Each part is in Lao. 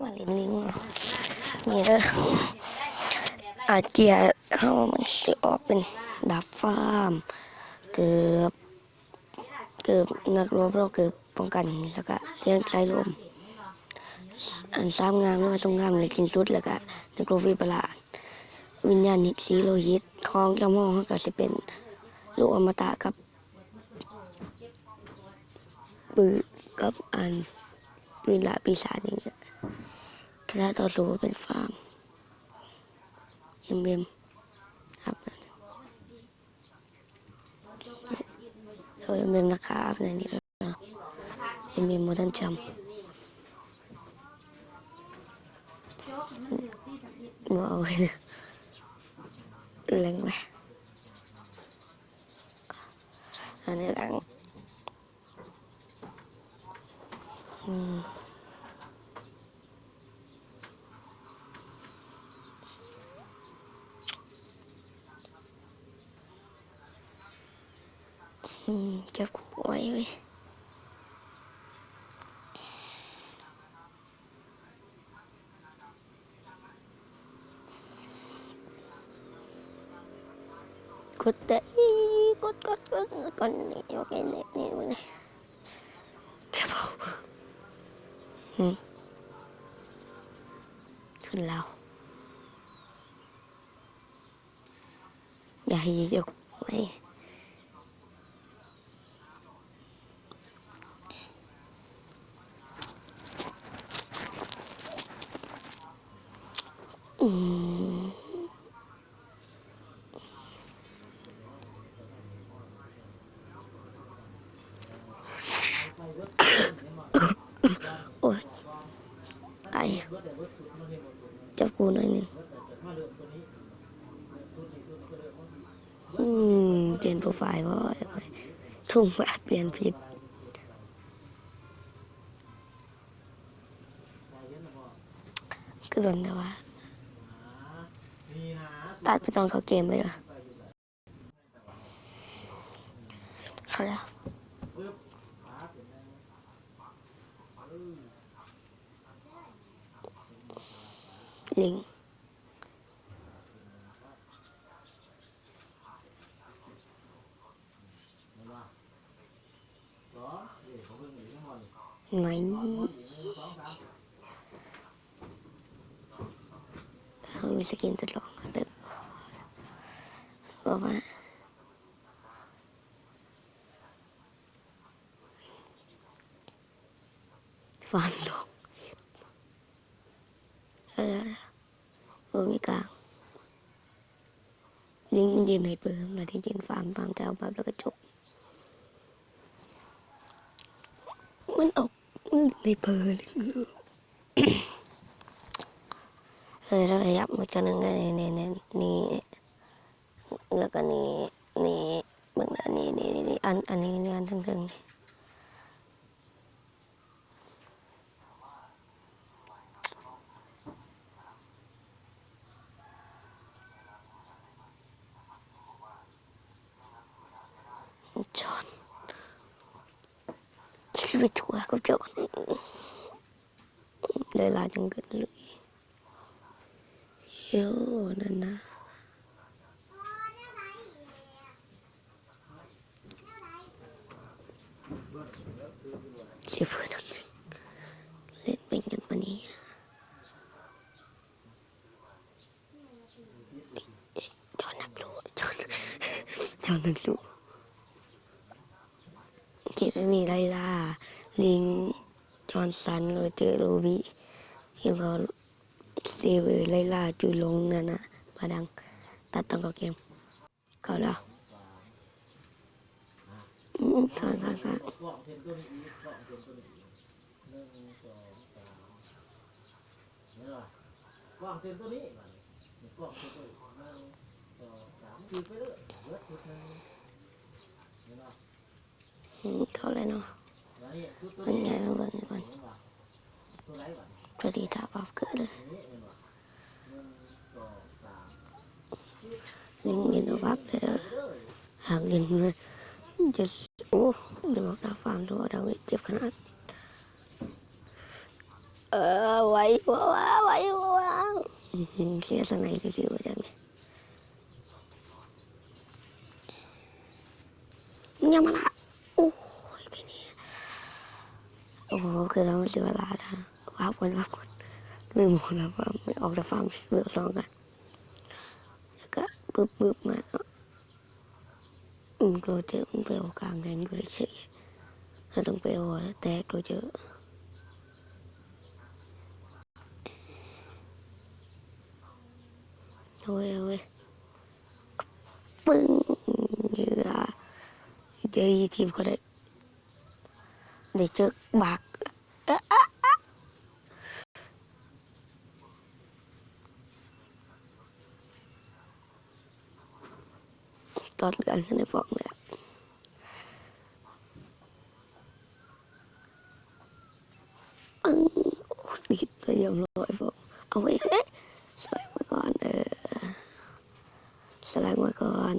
ມາຫຼິ້ນລິງເນາະ ນີ້ເດີ ອາເກຍເຮົາມັນຊິອອກເປັນດາບຟ້າມ ເກີບ ເກີບນັກລົບເນາະ ເກີບປ້ອງກັນ ແລ້ວກະເລື່ອງສາຍລົມ ອັນສາມງາມ ຫຼືວ່າສົງຄາມເລິກທີ່ສຸດ ແລ້ວກະນັກລົບວິປະລາດ ວິນຍານສີໂລຫິດ ຂອງຈຳລອງເຮົາກະຊິເປັນລູກອະມະຕະກັບ ປື ກັບອັນ ປືນລາບປີສາດຢ່າງເງີ້ຍ ຄະນະຕໍ່ສູ້ເປັນຟາມ ເອັມເອັມ ອັບ ເອີ ເອັມເອັມ ນາຄາ ອັບ ໃນນີ້ ເອັມເອັມ ບໍ່ທັນຈຳ ບໍ່ເອົາ ແລງໄວ້ ອັນນີ້ແລງ ອືມ ອືມ ຈັບຄູ່ອ້ອຍເວີຍ. ກົດແຕ່ ກົດ ກົດ ກົດ ກົດ ນີ້ ໂອເຄ ນີ້ ນີ້ ນີ້ ເກັບເອົາ ຫືມ ຂຶ້ນແລ້ວ ຢ່າໃຫ້ຍົກໄວ້. ອືມ ໂອ້ຍ ໄອ ຈັບກູໜ້ອຍໜຶ່ງ. ອືມ ປ່ຽນໂປຣໄຟລ໌ບໍ່ ທຸ່ມວ່າປ່ຽນຜິດ ຄືດົນແຕ່ວ່າ ຕັດໄປຕອນເຂົ້າເກມໄປເດີ ເຂົ້າແລ້ວ ລິງ ໄໝ ເຮົາມີສະກິນທົດລອງເລີຍ ເພາະວ່າ ຟາມດອກ ເອີ ບໍ່ມີກາງ ຍິງມັນຢືນໄຮເປີ ແລ້ວໄດ້ຍິງຟາມ ຟາມແຕ່ເອົາບັບແລ້ວກໍຈົບ ມັນອອກມືໄຮເປີເລີຍ ເອີ ແລ້ວກໍຫຍັບມາເທື່ອໜຶ່ງ ນີ້ ນີ້ ນີ້ ແລ້ວກໍນີ້ ນີ້ ເບິ່ງນະ ນີ້ ນີ້ ນີ້ ອັນ ອັນນີ້ ນີ້ ອັນເທິງໆ ນີ້. ຈອນ ຊິໄປທົ່ວກັບຈອນ ໄດ້ຫຼາຍຈັ່ງເກີດລຸຍ ໂຍ ນັ້ນນະ. ເຈັບເພິ່ນ ເຫຼັ້ນເປັນກັນປານນີ້ ຈອນນັກໂລ ຈອນ ຈອນນັກໂລ ທີ່ໄມ່ມີໄລລາ ລິງ ຈອນສັນ ໂຣເຈີ ໂຣບີ ທີມເຂົາ ເຊເວີ ໄລລາ ຈູລົງ ນານາ ບາດັງ ຕັດຕອນເຂົ້າເກມ. ເຂົ້າແລ້ວ ອືມ ຂ້າງໆໆ ອືມ ເຂົ້າແລ້ວເນາະ ມັນຍ້າຍມາເບິ່ງກ່ອນ ສະຫວັດດີ ຖ້າປາບເກີດເລີຍ ລິງເປັນປາບເລີຍເດີ ຫາກຫຼິ້ນ ໂອ້ ໄດ້ບອກດາວຟາມ ຫຼືວ່າດາວເວດ ເຈັບຂະໜາດ. ເອີ ໄຫວຢູ່ບໍ່ວະ ໄຫວຢູ່ບໍ່ວະ ເສຍສະໄນຊື່ໆ ວ່າຈັ່ງນີ້ ຍັງມາລະ ໂອ້ຍ ທີນີ້ ໂອ້ ຄືວ່າມັນຊິເວລານະ ວາບກ່ອນ ວາບກ່ອນ ລືມໝົດແລ້ວວ່າອອກແຕ່ຟາມເວລສອງກັນ ແລ້ວກະປຶບໆ ມາເນາະ. ອືມ ໂກເຈີມັນໄປອອກກາງແດນຢູ່ເດ້ເສຍ ເຮົາຕ້ອງໄປຮອດແຕ່ໂກເຈີ ໂອ້ຍ ໂອ້ຍ ປຶ້ງ ເຫຍື່ອ ເຈີທີບເຂົາໄດ້ ໄດ້ເຈີບັກ ເອະ ເອະ ເອະ. ຕອດເລືອດໃສ່ໃນປ້ອມເລີຍ ປຶ້ງ ໂອ້ ຕິດໄປຮຽບຮ້ອຍປ້ອມ ເອົາໄວ້ ສະແລັກມາກ່ອນ ເອີ ສະແລັກມາກ່ອນ.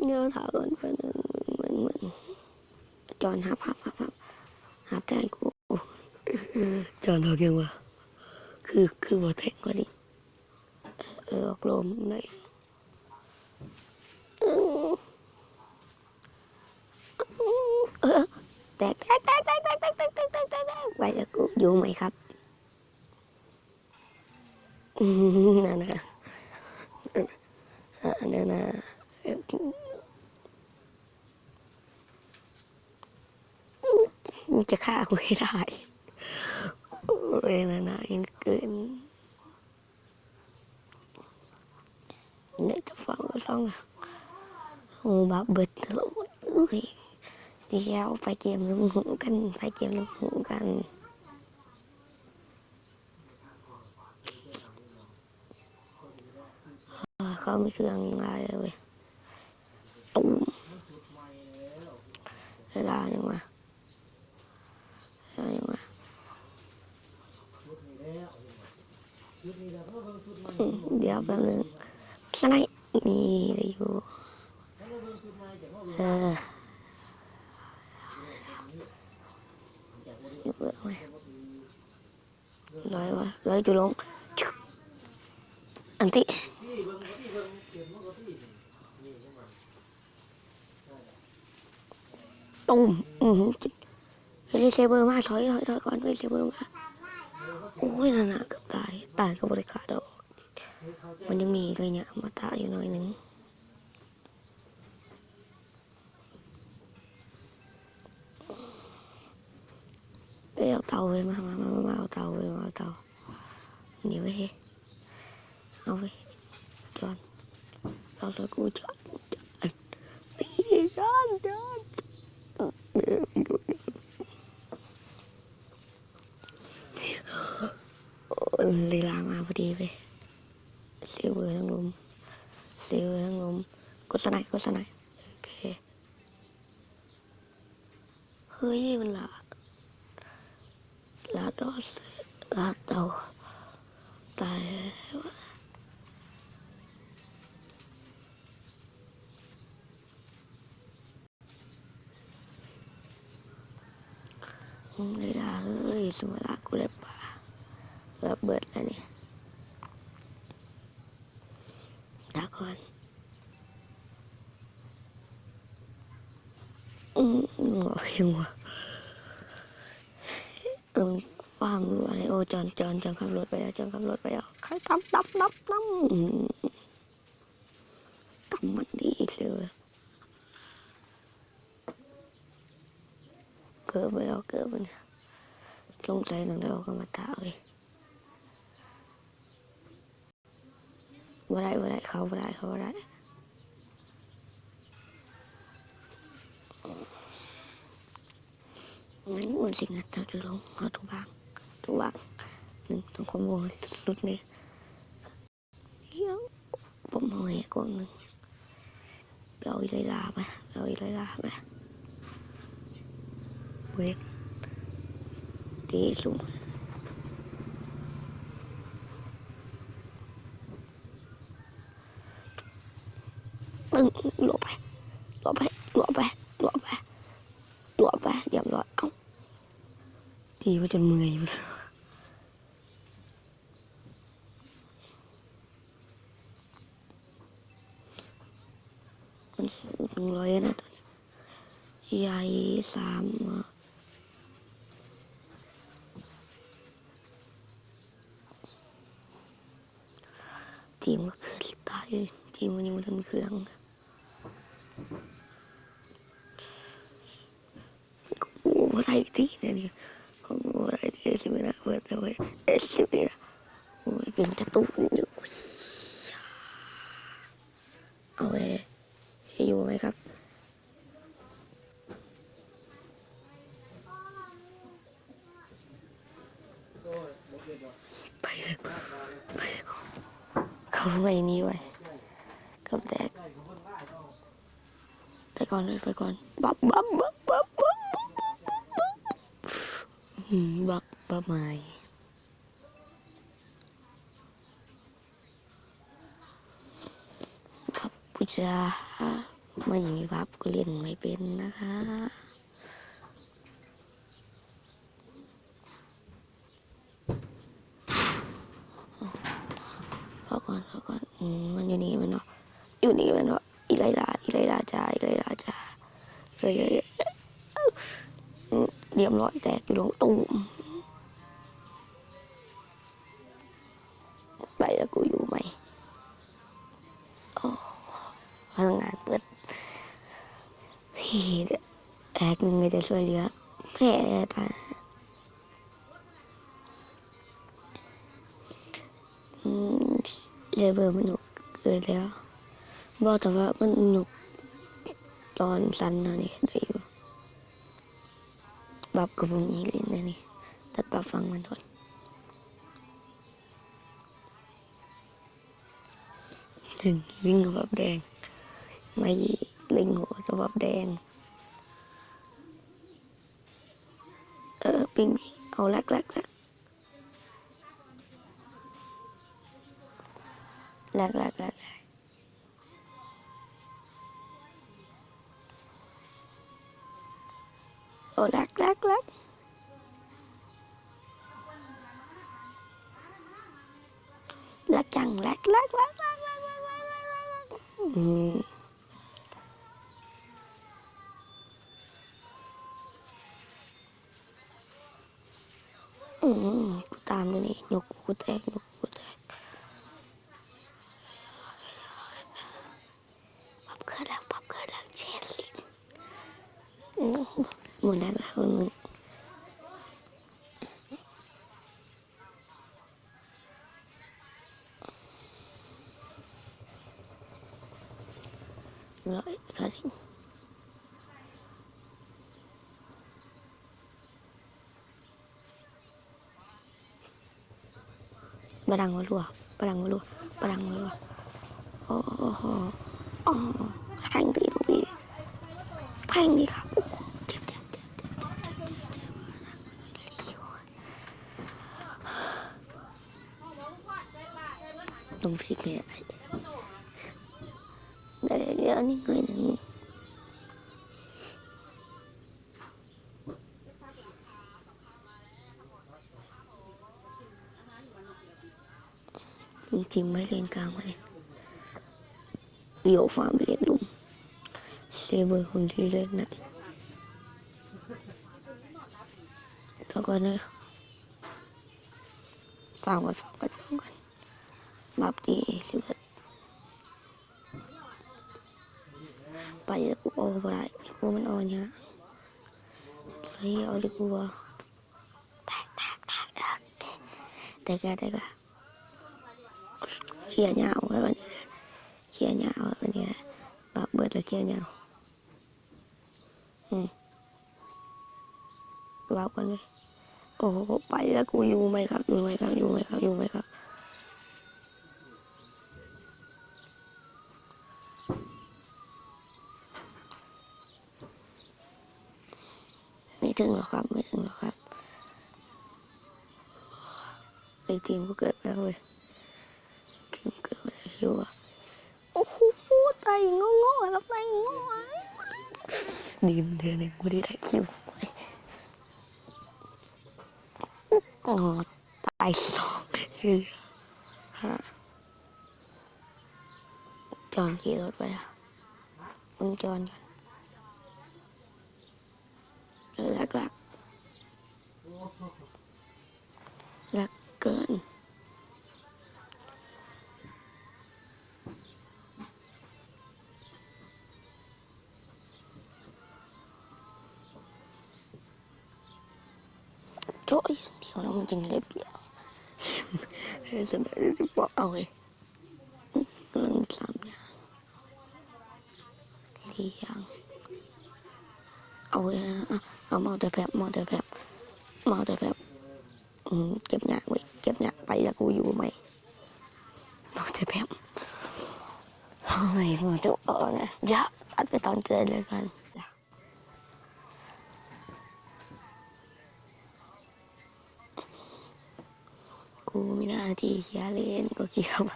ເດີນທາງກ່ອນ ແປັບໜຶ່ງ ເບິ່ງ ເບິ່ງ ເບິ່ງ ຈອນຮັບ ຮັບ ຮັບ ຮັບ ຮັບແທນກູ ຈອນອອກຫຍັງວະ ຄື ຄືບໍ່ແທງກວ່ານີ້ ເອີ ອອກໂລມໄດ້ ເອີ ແຕກ ແຕກ ແຕກ ໄປແລ້ວກູ ຢູ່ໃໝ່ຄັບ. ອືມ ນັ້ນນະ ອັນນັ້ນນະ ມຶງຈະຂ້າກູໃຫ້ໄດ້ ໂອ້ຍ ນັ້ນນະ ຍັງເກີນ ໄດ້ແຕ່ຟັງກໍຊ່າງນະ ໂອ້ ບາບເບິດ ໂອ້ຍ ດຽວໄປເກມລົງຫູກັນ ໄປເກມລົງຫູກັນ. ເຂົາມີເຄື່ອງຍິງຫຼາຍເລີຍເວີຍ ຕຸ້ມ ເວລາຍັງວະ ເວລາຍັງວະ ອືມ ດຽວແປັບໜຶ່ງ ສະໄນ ນີ້ໄດ້ຢູ່ ເອີ ຢູ່ເບິ່ງເວີຍ. ລອຍວະ ລອຍຈຸລົງ ອັນຕິ ຕຸ້ມ ອື ເຮີ້ຍ ເຊເບີມາ ຖອຍ ຖອຍ ຖອຍກ່ອນເວີຍ ເຊເບີມາ ໂອ້ຍ ນັ້ນນະ ເກືອບຕາຍ ຕາຍກໍບໍ່ໄດ້ກາດອອກ ມັນຍັງມີໄລຍະມາຕະຢູ່ໜ້ອຍໜຶ່ງ. ໄປເອົາເຕົາເວີຍ ມາ ມາ ມາ ມາເອົາເຕົາເວີຍ ມາເອົາເຕົາ ນີ້ເວີຍ ເອົາເວີຍ ຈອນ ເອົາເລີຍກູ ຈອນ ຈອນ ຈອນ ຈອນ ເອີ ໄລລາມາພໍດີເວີຍ ເຊເວີທັງລົມ ເຊເວີທັງລົມ ກົດສະໄນ ກົດສະໄນ ໂອເຄ. ເຮີ້ຍ ມັນລາດ ລາດດອດ ລາດເຕົາ ຕາຍແລ້ວ ເວລາເອີຍ ສະເວລາກູໄດ້ປາ ເກືອບເບິດແລ້ວນີ້. ດາກ່ອນ ອືມ ເວົ້າຫຍັງວະ ເອີ ຟາມລົວດເລີຍ ໂອ້ ຈອນ ຈອນ ຈອນຂັບລົດໄປແລ້ວ ຈອນຂັບລົດໄປແລ້ວ ໃຄຕຳ ຕຳ ຕຳ ຕຳ ອືມ ຕຳມັນດີເລີຍ ເກີບໄປແລ້ວ ເກີບໄປແລ້ວ ສົງໄສໜັງໄດ້ອອກອະມະຕະເວີຍ. ບໍ່ໄດ້ ບໍ່ໄດ້ ເຂົ້າບໍ່ໄດ້ ເຂົ້າບໍ່ໄດ້ ມັນ ມັນຊິງັດເຮົາຢູ່ລົງ ເຮົາໂຕບາງ ໂຕບາງ ໜຶ່ງ ຕ້ອງຄອມໂບສຸດເລີຍ ດຽວ ປ້ອມເຮົາແຫກກອງໜຶ່ງ ໄປເອົາອີ່ໄລລາໄປ ໄປເອົາອີ່ໄລລາໄປ ເວີຍ ເຕະຊຸມ ປຶ້ງ ລົວບໄປ ລົວບໄປ ລົວບໄປ ລົວບໄປ ລຽບຮ້ອຍ ເອົ້າ ຕີມາຈົນເມື່ອຍພຸ້ນ. ມັນສູງໜຶ່ງຮ້ອຍແລ້ວນະຕອນນີ້ ໃຫຍ່ສາມເນາະ. ຕີມກໍຄືສະຕາຍ ຕີມມັນຍັງບໍ່ທັນເຄື່ອງ. ໂອ້ ບໍ່ໄດ້ຕິແນວນີ້ ບໍ່ໄດ້ຕິ ເອຊິມິນະ ເປີດເອົາໄວ້ ເອຊິມິນະ. ໂອ້ຍ ເປັນກາຕູນຢູ່. ເອົາໄວ້ ຢູ່ໄວ້ຄັບ. ໄປ ໄປ ເຂົ້າໄປນີ້ໄວ້ ເກືອບແຕກ. ໄປກ່ອນເລີຍ ໄປກ່ອນ. ບັບ ບັບ ອືມ ບັບ ບັບໝາຍ. ບັບ ອຸດສາ ໄມ່ມີບັບກໍຫຼິ້ນໄມ່ເປັນນະຄະ. ພໍກ່ອນ ພໍກ່ອນ. ອືມ ມັນຢູ່ນີ້ແມ່ນບໍ່? ຢູ່ນີ້ແມ່ນບໍ່? ອີໄລລາ ອີໄລລາຈ໋າ ອີໄລລາຈ໋າ. ເອີຍ ເອີຍ ເອີຍ ອືມ ລຽບຮ້ອຍ ແຕກຢູ່ດົງຕູມ. ໄປແລ້ວ ກູຢູ່ໃໝ່. ໂອ້ ພະລັງງານເບິດ. ເຮີ້ຍ ແອັກໜຶ່ງກໍຈະຊ່ວຍເຫຼືອ ແພ້ຕາຍ. ອືມ ເລເວີມັນຍົກເກີນແລ້ວ. ບໍ່ ແຕ່ວ່າມັນຍົກຕອນສັ້ນເນາະ ນີ້ໄດ້ຢູ່. ບັບກໍບໍ່ມີຫຼິ້ນແລ້ວນີ້ ຕັດປັບຝັ່ງມັນໂດນ. ເລິງ ເລິງກັບບັບແດງ ໄມ້ເລິງຫົວກັບບັບແດງ. ເອີ ປິງ ປິງ ເອົາ ແລັກ ແລັກ ແລັກ ແລັກ ແລັກ ແລັກ. ໂອ້ ແລັກ ແລັກ ແລັກ ແລັກຈັງ ແລັກ ແລັກ ແລັກ ອືມ ອືມ ກູຕາມຢູ່ນີ້ ຍົກກູແຕກ ຍົກກູແຕກ. ປັບເກີດແລ້ວ ປັບເກີດແລ້ວ ເຈສ ອືມ ໝົດແລ້ວ ຮ້ອຍຄັນ. ບາດັງວະລັວ ບາດັງວະລັວ ບາດັງວະລັວ. ໂອ້ໂຫ ໂອ້ ແທງຕີລູກນີ້ ແທງດີຄັບ. ໂອ້ ເຈັບ ເຈັບ ເຈັບ ເຈັບ ເຈັບ ເຈັບ ເຈັບ ເຈັບ. ຕ້ອງພິກແລ້ວ ໄດ້ແລ້ວ ນີ້ໜ້ອຍໜຶ່ງ. ທີມໄມ້ເລນກາງມານີ້ ໂຍຟາມເລນລຸ່ມ ເຊເບີຄົນທີ່ເລນນະ. ເອົາກ່ອນເດີ ຟາມກ່ອນ ຟາມກ່ອນ ຟາມກ່ອນ. ບັບຕີເຊເບີ ໄປແລ້ວ ກູເອົາບໍ່ໄດ້ ກູມັນເອົາຍາກ. ເຮີ້ຍ ເອົາດີກວ່າ ແຕກ ແຕກ ແຕກ ແຕກ ແຕກລະ ແຕກລະ. ເຄຍຍາວໄວ້ບັດນີ້ ເຄຍຍາວໄວ້ບັດນີ້ ບັບເບິດລະ ເຄຍຍາວ. ອືມ ວາບກ່ອນເວີຍ. ໂອ້ໂຫ ໄປລະ ກູຢູ່ໃໝ່ຄັບ ຢູ່ໃໝ່ຄັບ ຢູ່ໃໝ່ຄັບ ຢູ່ໃໝ່ຄັບ. ໄມ່ເຖິງແລ້ວຄັບ ໄມ່ເຖິງແລ້ວຄັບ. ໄອ້ທີມກູເກີດມາເວີຍ ທີມກູເກີດມາເຮີ້ຍ. ໂອ້ໂຫ ໄຕງໍໆ ແບບໄຕງໍ ດຶງເທື່ອໜຶ່ງບໍ່ໄດ້ໄດ້ຄິວ. ອໍ ຕາຍສອງ ເຫຼືອຫ້າ. ຈອນຂີ່ລົດໄປ ເບິ່ງຈອນກ່ອນ. ເອີ ລັກ ລັກ ລັກເກີນ. ໂຈະຢ່າງດຽວແລ້ວມັນຈຶ່ງໄດ້ປຽບ. ເຮັດຈັ່ງໃດຊິບອກເອົາເວີຍ. ໜຶ່ງ ສາມຢ່າງ ສີ່ຢ່າງ. ເອົາເວີຍ ເອົາ ເອົາ ເອົາ ເອົາແຕ່ແຟບ ເອົາແຕ່ແຟບ ເອົາແຕ່ແຟບ. ອືມ ເກັບຍາກເວີຍ ເກັບຍາກ. ໄປລະກູຢູ່ໃໝ່ ເອົາແຕ່ແຟບ. ໂອ້ຍ ບໍ່ຈຸເອົານະ. ດຽວ ອັດໄປຕອນເກີດເລີຍກ່ອນ. ກູມີໜ້າທີ່ເຄຍເລນ ກູເຄຍໄປ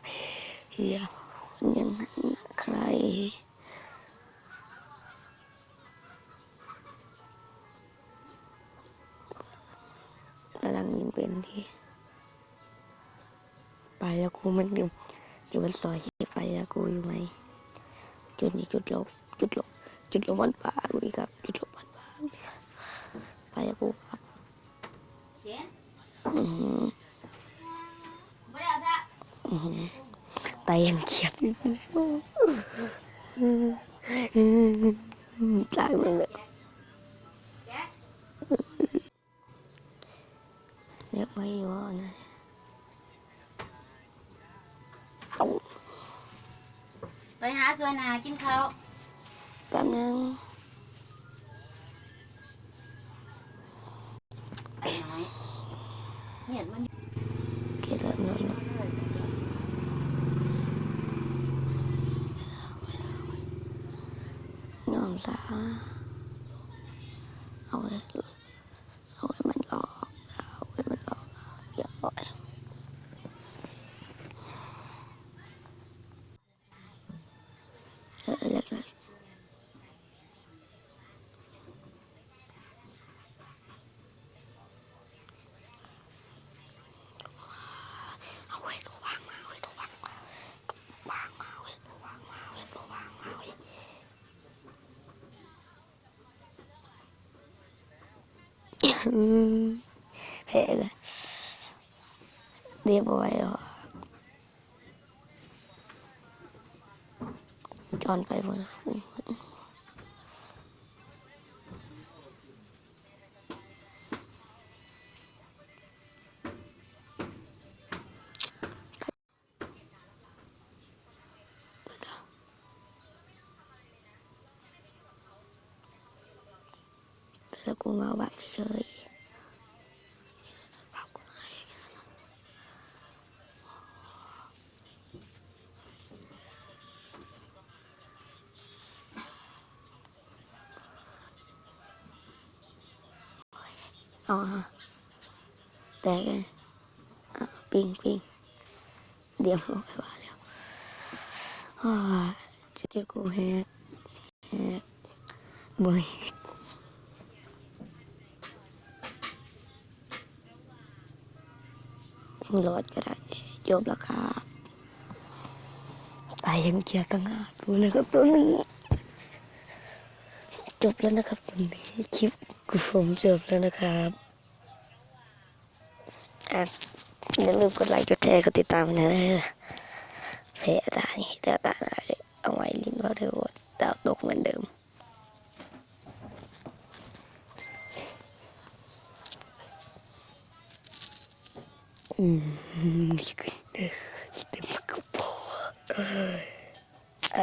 ເຄຍຄົນຢ່າງນັ້ນນະໃຄ. ກຳລັງຍິງເປັນເດ້. ໄປລະກູມັນຢູ່ ຢູ່ຊອຍ ໄປລະກູຢູ່ໃໝ່. ຈຸດນີ້ຈຸດລົບ ຈຸດລົບ ຈຸດລົບມັນປາກູດີຄັບ ຈຸດລົບມັນປາກູດີຄັບ. ໄປລະກູຄັບ. ອືມ ອືມ ຕາຍຍັງຂຽບຢູ່. ຕາຍໝົດເລີຍ. ເຮັດໄວ້ຢູ່ຫັ້ນນະ. ໄປຫາຊ່ວຍໜ້າກິນເຂົ້າ. ແປັບໜຶ່ງ. ເຮັດແລ້ວ ນອນ ນອນ ນອນຊະ. ເອົາເວີຍ. ເອົາໃຫ້ມັນອອກ ເອົາໃຫ້ມັນອອກ ຮຽບຮ້ອຍ. ເອີ ແລ້ວກໍ ເອົາເວີຍ ໂຕວາງມາເວີຍ ໂຕວາງມາ ວາງມາເວີຍ ໂຕວາງມາເວີຍ ໂຕວາງມາເວີຍ. ອືມ ແພ້ແລ້ວ ເລຍບໍ່ໄຫວແລ້ວ. ຈອນໄປບໍ່? ແລ້ວກູມາວັດເລີຍ. ອໍ ແຕກເລີຍ. ປີ້ງ ປີ້ງ ດຽວບໍ່ໄປວ່າແລ້ວ. ໂອ້ຍ ເຈັບກູແຮກ ແຮກ ບໍ່ແຮກ. ລອດກໍໄດ້. ຈົບແລ້ວຄັບ. ຕາຍຍັງເກຍຕັ້ງຫາກຢູ່ນະຄັບ ຕົວນີ້. ຈົບແລ້ວນະຄັບ ຕົວນີ້ ຄລິບກູ ຜົມຈົບແລ້ວນະຄັບ. ອ່ະ ຢ່າລືມກົດໄລ ກົດແຊ ກົດຕິດຕາມໃຫ້ແດ່ເດີ. ແພ້ຕານີ້ ແຕ່ຕາໜ້າເອົາໃໝ່ຫຼິ້ນບໍ່ເດີ ດາວຕົກເໝືອນເດີມ. ອືມ ເຕັມກະເປົາ. ເອີ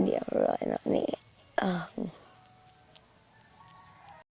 ລຽບຮ້ອຍເນາະນີ້. ເອີ